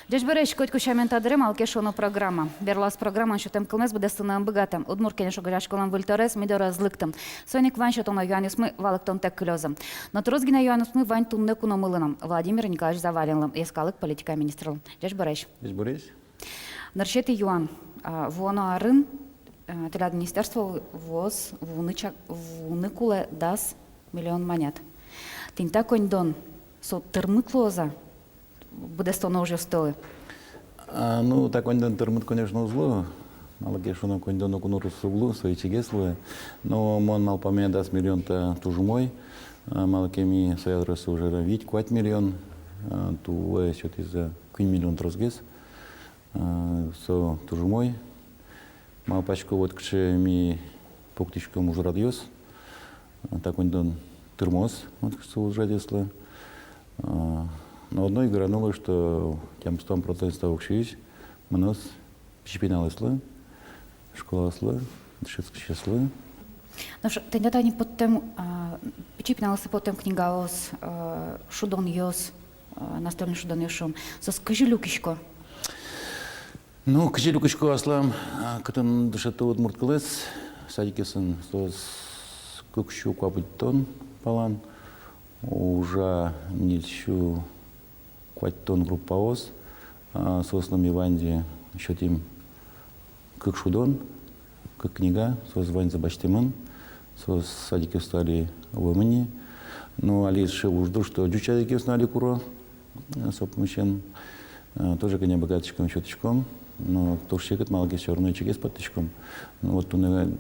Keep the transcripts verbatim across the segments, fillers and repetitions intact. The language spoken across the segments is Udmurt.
Ӟечбуресь, котьку сямен та дыре «Малы ке шуоно» программа. Берлоез программаын сётэм кылмес быдэстыны ӧм быгатэ. Удмурт кенеш огазеяськонлэн выль торез ми доры ӧз лыкты. Соин ик вань сётоно юанъёсмы валэктонтэк кылёзы. Но трос гинэ юанъёсмы вань туннэ куномылы но, Владимир Николаевич Завалинлы, йӧскалык политикая министрлы. Ӟечбуресь. Ӟечбуресь. Нырысетӥ юан. А, вуоно арын, а, тӥляд министерстволы вуоз, вуыны чак-, вуыны кулэ дас миллион манет. Тӥни та коньдон, со тырмыт луоз-а быдэстоно ужъёстылы? А, ну, та коньдон тырмыт, конечно, уз лу. Малы ке шуоно, коньдон ноку но трос уг лу, со ичигес луэ. Но мон малпамея, дас миллион та туж умой. А, малы ке ми соя дыръя уже вить-куать миллион, а, туле сётӥзы куинь миллион тросгес. А, со туж умой. Малпасько, вот кыӵе ми пуктӥськом ужрадъёс, а, та коньдон тырмоз, вот кыӵе ужрадъёслы. А, но одно ик верано луэ, что тямыстон процент та уксёысь мыноз пичи пиналъёслы, школаослы, дышетскисьёслы. Нош тӥни та тани поттэм, а, пичи пиналъёслы поттэм книгаос, а, шудонъёс, а, настольный шудонъёс, шуом, соос кызьы люкисько? Ну, кызьы люкисько аслам, а, кытын дышето удмурт кылэз, садикъёсын, соос кык сю куамын тон палан, ужа ньыль сю куатьтон группаос, а, соослы ми ваньзэ сётӥм кык шудон, кык книга, соос ваньзы басьтэмын, соос садикъёсты али вуэмын ини. Но али сыӵе уждур, что ӟуч садикъёс но али куро, э, со пумысен, э, тоже кӧня быгатӥськом, сётӥськом. Но туж секыт, малы ке всё равно ичигес поттӥськом. Ну вот туннэ,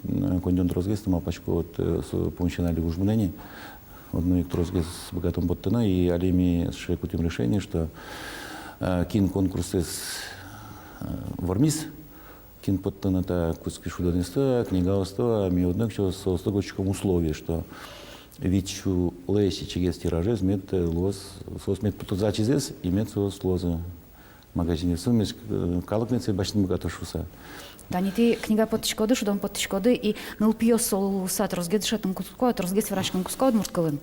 э, коньдон тросгес, но малпасько, вот, э, со пумысен али уж мынэ ини. Одно ик тросгес быгатом поттыны, и али ми сыӵе кутӥм решение, что, э, кин конкурсэз, э, вормиз, кин поттыны та кутскиз шудонъёсты, книгаосты, а ми одно ик со-, соосты гожтӥськом условие, что вить сюлэсь ичигес тиражез мед, э, луоз, соос мед поттозы ачизэс, и мед соос луозы магазинъёсын, мед, э, калык мед сое басьтыны быгатоз шуыса. Тани тӥ книга поттӥськоды, шудон поттӥськоды, и нылпиос солы луыса тросгес дышетыны кутско, тросгес вераськыны кутско удмурт кылын.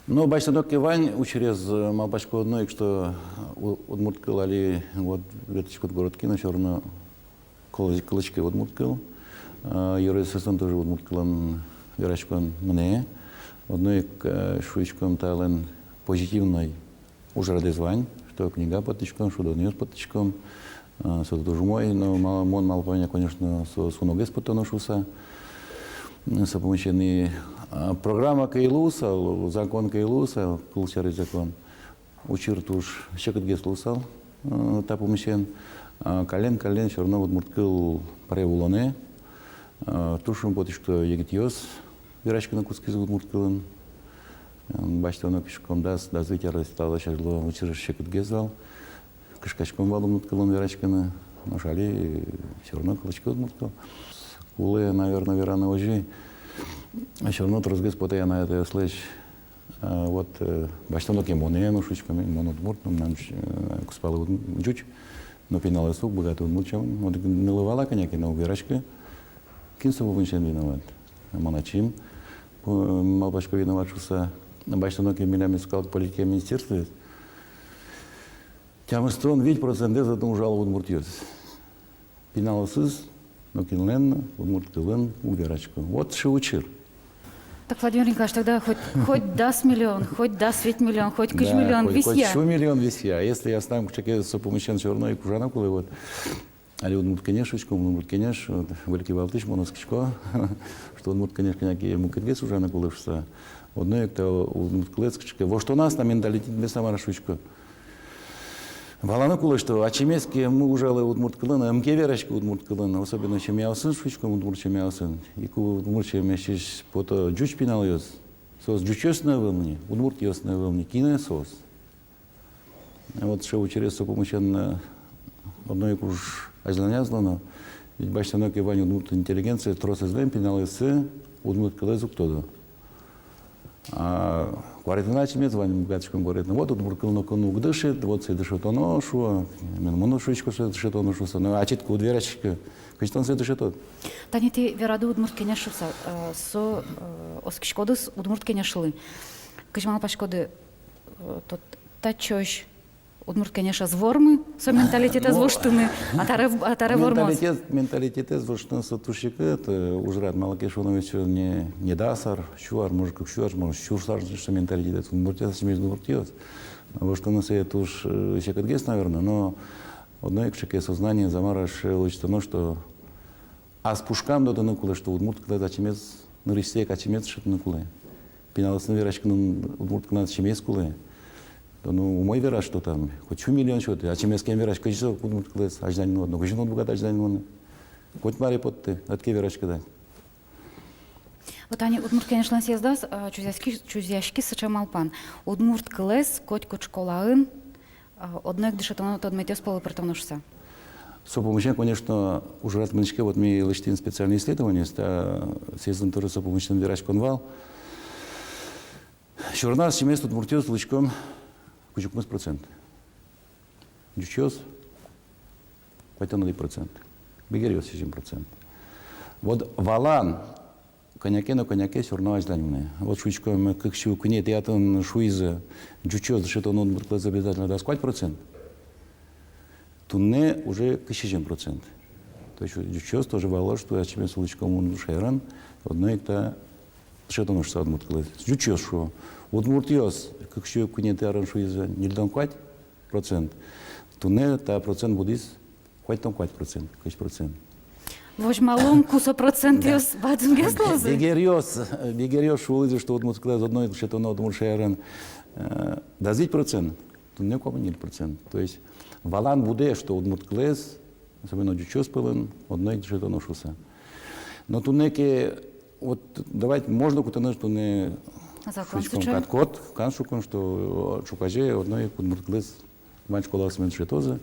Но басьтоно ке вань учырез, э, малпасько одно ик, что, э, у-, удмурт кыл али, вот, ветлӥськод городке но, всё равно кылзы-, кылзӥське удмурт кыл. Э, ёросъёсын тоже удмурт кылын вераськон мынэ. Одно ик, э, шуиськом, талэн позитивной ужрадэз вань, что книга поттӥськом, шудонъёс поттӥськом, э, со туж умой, но ма-, мон малпамея, конечно, со суногес поттоно шуыса. М, со пумысен ини, а, программа ке ӧй луысал, закон ке ӧй луысал, кылсярысь, закон, учыр туж секытгес луысал, э, та пумысен. А, каллен-каллен всё равно удмурт кыл пыре улонэ. А, туж шумпотӥсько, что егитъёс вераськыны кутскизы удмурт кылын. М, басьтоно ке, шуиськом, дас, дас вить арес талэсь азьло учыр секытгес вал. Кышкаськом вал удмурт кылын вераськыны, нош али, э, всё равно кылзӥське удмурт кыл. Кулэ, наверно, вераны озьы, всё равно тросгес потэ анай-атайёслэсь. А, вот, э, басьтоно ке монэ но, шуиськом, мон удмурт, мынам, э, кузпалы уд-, ӟуч, но пиналъёс уг быгаты удмурт сямен, вот, нылы вала кӧня ке, но уг вераськы. Кин со пумысен виноват? Мон ачим, э, малпасько, виноват шуыса. Басьтоно ке милям йӧскалык политикая министерствоез, тямыстон вить процентэз отын ужало удмуртъёс. Пиналъёсыз нокинлэн но удмурт кылын уг вераськы. Вот сыӵе учыр. Так, Владимир Николаевич, тогда хоть, хоть дас миллион, хоть дас вить миллион, хоть кызь миллион, хоть, хоть висъя. Сю миллион висъя. Если аслам кыӵе ке со пумысен всё равно ик ужаны кулэ, вот. Али Удмурт Кенеш, шуиськом, Удмурт Кенеш, вот, выль кивалтӥсь, мон оскисько, что Удмурт Кенеш кӧня ке мукетгес ужаны кулэ шуыса. Одно ик та удмурт кылэз кыӵе ке воштоназ, та менталитетмес, мар-а, шуисько. Валаны кулэ, что ачимес ке ӧм ужалэ удмурт кылын, ӧм ке вераське удмурт кылын, особенно семьяосын, шуиськом, удмурт семьяосын. И ку удмурт семьяысь пото ӟуч пиналъёс, соос ӟучъёс но ӧвӧл ни, удмуртъёс но ӧвӧл ни, кинэ соос. Вот сыӵе учырез со пумысен, э, одно ик уж азьланяз луоно, ведь басьтоно ке вань удмурт интеллигенция, тросэзлэн пиналъёссы удмурт кылэз уг тодо. А куаретӥ но ачимес вань, быгатӥськом куаретыны. Вот удмурт кыл нокин уг дышет, вот сое дышетоно, шуо. Мон но шуисько, сое дышетоно шуыса. Но ачид ке уд вераськы, кызьы тон сое дышетод? Тани тӥ верады Удмурт Кенеш шуыса, э, со, э, оскиськоды Удмурт Кенешлы. Кызьы малпаськоды, э, тот-, татчозь Удмурт Кенешез вормы со менталитетэз воштыны, а таре, а таре вормоз. Менталитет, менталитетэз воштыны со туж секыт, э, ужрад, малы ке шуоно, ведь со не, не дас ар, сю ар, может, кык сю ар, может, сюрс ар со менталитетэз, удмуртъёс, асьмеос удмуртъёс. Воштыны сое туж, э, секытгес, наверно, но одно ик шеке сознание, замара ше лэсьтоно, что ас пушкам тодыны кулэ, что удмурт кылэз ачимес, нырысьсэ ик ачимес дышетыны кулэ. Пиналъёсын вераськыны удмурт кылын ачимес кулэ. Ну, умой вераз, что там, хоть сю миллион сёт, ачимес ке эн вераськы, кызьы со удмурт кылэз азьланьын луод, ну, кызьы но уд быгаты азьланьын луыны. Коть маре потты, ӧд ке вераськод ай. Вот тани Удмурт Кенешлэн съездаз, а, чузъяськи-, чузъяськиз сыӵе малпан: удмурт кылэз котькуд школаын, а, одно ик дышетоно тодметъёс пӧлы пыртоно шуыса. Со пумысен, конечно, ужрад мынӥське, вот ми лэсьтӥм специальное исследование, та съездын тоже со пумысен вераськон вал. Сюрназ асьмеос, удмуртъёс, луиськом кызь укмыс процент. Ӟучъёс куатьтон одӥг процент. Бигеръёс сизьым процент. Вот валан кӧня ке но, кӧня ке сюрно азьлань мынэ. Вот шуиськом, кык сю куинетӥ арын шуизы, ӟучъёс дышетоно удмурт кылэз обязательно дас куать процент. Туннэ уже кызь сизьым процент. То есть ӟучъёс тоже валало, что ачимес улӥськом удмурт шаерын, одно ик та дышетоно шуыса удмурт кылэз. Ӟучъёс шуо. Удмуртъёс кык сю куинетӥ арын шуизы ньыльдон куать процент. Туннэ та процент будӥз куатьтон куать процент, кызь процент. Возьмалом, ку со процентъёс бадӟымгес луозы. Бигеръёс, бигеръёс шуылӥзы, что удмурт кылэз одно ик дышетоно удмурт шаерын, э, дас вить процент, туннэ куамын ньыль процент. То есть валан будэ, что удмурт кылэз, особенно ӟучъёс пӧлын, одно ик дышетоно шуыса. Но туннэ ке, вот давайте, можно кутыны туннэ закон, шуиськом сыӵе кат-код, кан шукон, что ӵуказе одно ик удмурт кылэз вань школаосмес дышетозы.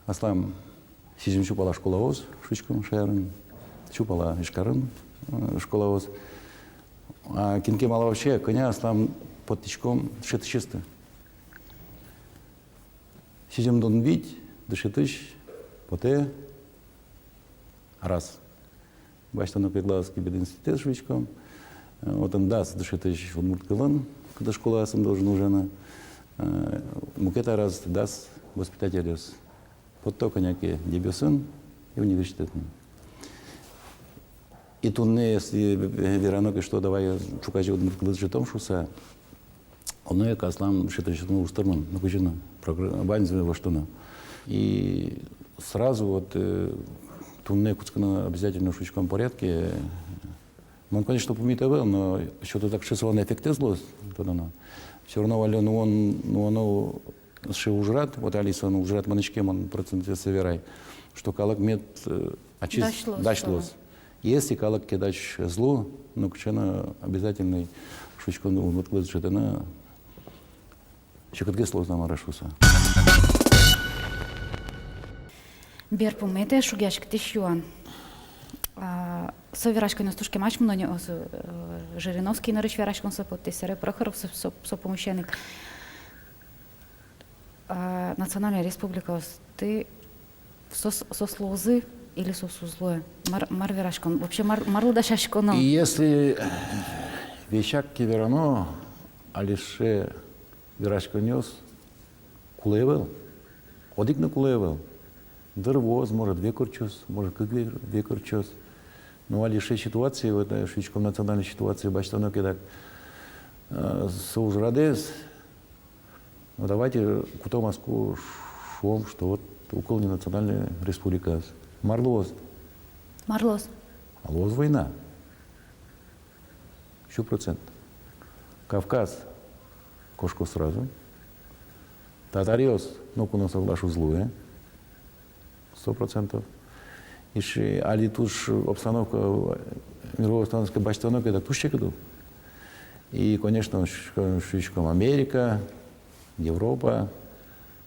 Аслам сизьым сю пала школаос, шуиськом, шаерын, сю пала Ижкарын, э, школаос. А кин ке малпа вообще, кӧня аслам поттӥськом дышетӥсьёсты. Сизьымдон вить дышетӥсь потэ араз. Басьтоно Кеглазовский пединститутэз, шуиськом. Э, отын дас дышетӥсь удмурт кылын, кытысь школаосын должен ужаны. Э, мукет араз дас воспитательёс. Потто кӧня ке Дэбесын и университетын. И туннэ, если верано ке, что давай ӵуказе удмурт кылэз дышетом шуыса, одно ик аслам дышетӥсьёсмы уз тырмы, ну, кызьы но, прогр-, ваньзэ воштоно. И сразу вот, э, туннэ кутсконо обязательно, шуиськом, порядке. Мон, конечно, пумит ӧвӧл, но сёто, так что солэн эффектэз луоз, тодоно. Всё равно валлё нуон, нуоно сыӵе ужрад, вот али солэн ужрад мынӥське, мон процентэз верай, что калык мед, э, ачиз дась луоз. Дась луоз. Если калык ке дась ӧз лу, ну, кыӵе но обязательный, шуиськом, удмурт кылэз дышетыны секытгес луоз на, мар-а шуыса. Берпуметӥ шугъяськытӥсь юан. А, со вераськонъёс туж кемалась мыно ни, о, со, э, Жириновский нырысь вераськон со поттӥз, собере Прохоров со, со, со пумысен ик. А, национальной республикаосты, соос, соос луозы или соос уз луэ? Мар, мар вераськон? Вообще мар, марлы дасяськоно? И если, э, весяк ке верано, али сыӵе вераськонъёс кулэ ӧвӧл. Одӥг но кулэ ӧвӧл. Дыр вуоз, может, век ортчоз, может, кык ве-, век ортчоз. Но али сыӵе ситуация, вот, э, шуиськом, национальной ситуация басьтоно ке, дак, э, со ужрадэз, ну, давайте кутом аску, шуом, что вот укыл ни национальной республикаос. Мар луоз? Мар луоз? А луоз война. Сю процент. Кавказ кошкоз сразу. Татаръёс ноку но соглаш уз луэ. Сто процентов. И ш-, али туж обстановка, мировой обстановка басьтоно ке, да, туж секыт ук. И, конечно, ш-, шуиськом, Америка, Европа.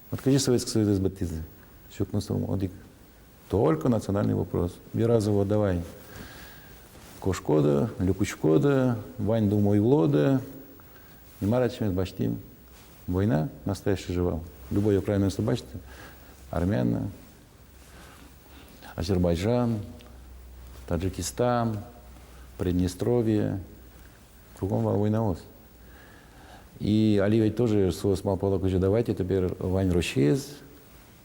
Вот кызьы Советский Союзэз быдтӥзы. Сюкнысо одӥг. Только национальный вопрос. Беразы вот давай. Кошкоды, люкиськоды, ваньды умой улоды. И мар ачимес басьтӥм? Война настоящий же вал. Любой окраинаосты басьты. Армян, Азербайджан, Таджикистан, Приднестровье. Кругом вал войнаос. И али ведь тоже соос малпало, кызьы: давайте теперь вань Россиез,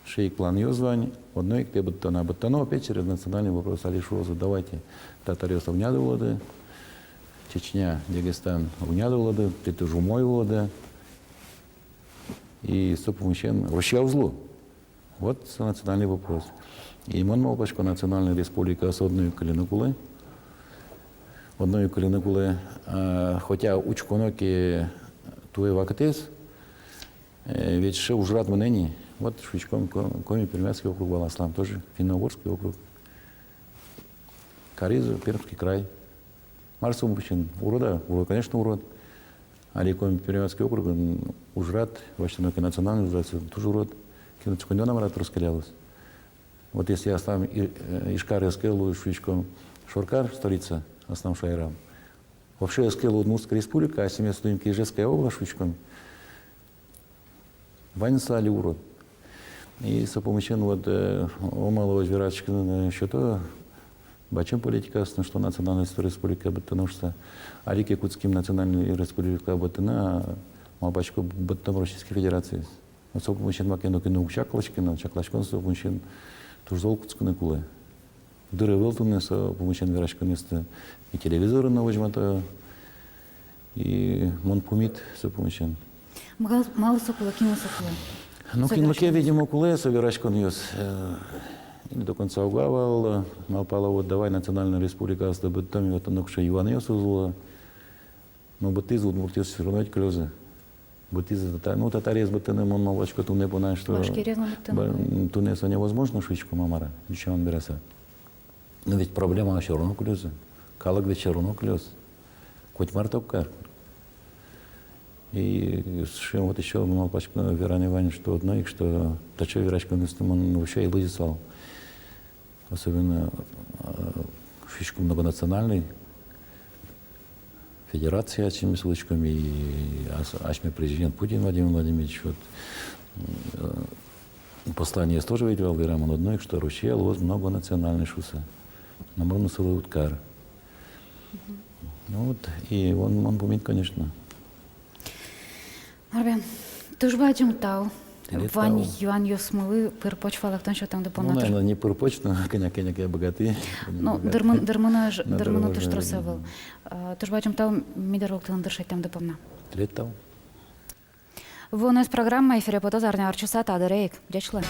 сыӵе ик планъёс вань, одно ик тае быдтоно. Быдтоно опять через национальный вопрос. Али шуозы: давайте, татаръёс огнады улоды, Чечня, Дагестан огнады улоды, тӥ туж умой улоды. И со пумысен Россия уз лу. Вот со национальный вопрос. И мон малпасько, национальной республикаос одно ик кыльыны кулэ. Одно ик кыльыны кулэ. А, хотя учконо ке туэ вакытэз, э, ведь сыӵе ужрад мынэ ни. Вот шуиськом, Ко-, Коми-Пермяцкий округ вал аслам, тоже Финно-Угорский округ. Каризы Пермский край. Мар со пумысен? Урод-а? Урод, конечно, урод. Али Коми-Пермяцкий округын ужрад, вообще, ну, национальный ужрад, со туж урод. Кинэ учконо, мар-а трос келялоз. Вот если аслам И-, э, Ижкар ӧз ке лу, шуиськом, Шоркар, столица аслам шаерам. Вообще ӧз ке лу Удмуртская республика, асьмеос луим ке Ижевская область, шуиськом. Ваньзы али урод. И со пумысен вот, э, омалы озьы вераськыны сёто бадӟым политикаосты, что национальной республика быдтоно шуса. Али ке кутским национальной республика быдтыны, а малпасько, быдтом Российской Федерациез. Но со пумысен маке но кинэ уг чакласькы но, чакласькон со пумысен туж зол кутскыны кулэ. Дыр ӧвӧл туннэ со пумысен вераськонъёсты. И телевизорын но возьмато, и мон пумит со пумысен. Малы, малы со кулэ, кинлы со кулэ? Ну, со кинлы ке, вераськонъёс, видимо, кулэ со вераськонъёс. Э, или до конца уг-а вал, э, малпало, вот давай национальной республикаосты быдтом, и вот оно кыӵе юанъёс уз луы. Но быдтӥзы, удмуртъёс всё равно ведь кылёзы. Быдтӥзы татар-, ну, татарез быдтыны, мон малпасько, туннэ понна, что башкирез но быдтыны, ба-, м, туннэ со невозможно, шуиськом, а мар-а, ӟуч сямен вераса. Но ведь проблемаос всё равно кылёзы. Калык ведь всё равно кылёз. Коть мар тон кар. И сыӵе вот ещё малпасько вераны вань, что одно ик, что таӵе вераськонъёсты мон вообще ӧй лыдъясал. Особенно, э, шуиськом, многонациональной федерация, ачим ми сылӥськом, и ас-, асьме президент Путин Владимир Владимирович, вот, э, посланиез тоже ведь вал верамын одно ик, что Россия луоз многонациональной шуса. Номыр но сылэ уд кар. Ну вот, и мон, мон пумит, конечно. Арбен, туж бадӟым тау. Тӥледлы вань тау. Юанъёсмылы пыр-поч валэктон сётэмды понна. Ну, наверное, не пыр-поч, но кӧня, кӧня ке быгатӥ. Ну, дырмын, дырмын, дырмын туж трос ӧвӧл. А, туж бадӟым тау ми доры лыктэмды, дыр шедьтэмды понна. Тӥледлы тау. Вуоно программа эфире потоз арня ортчыса та дыре ик. Ӟеч луэ.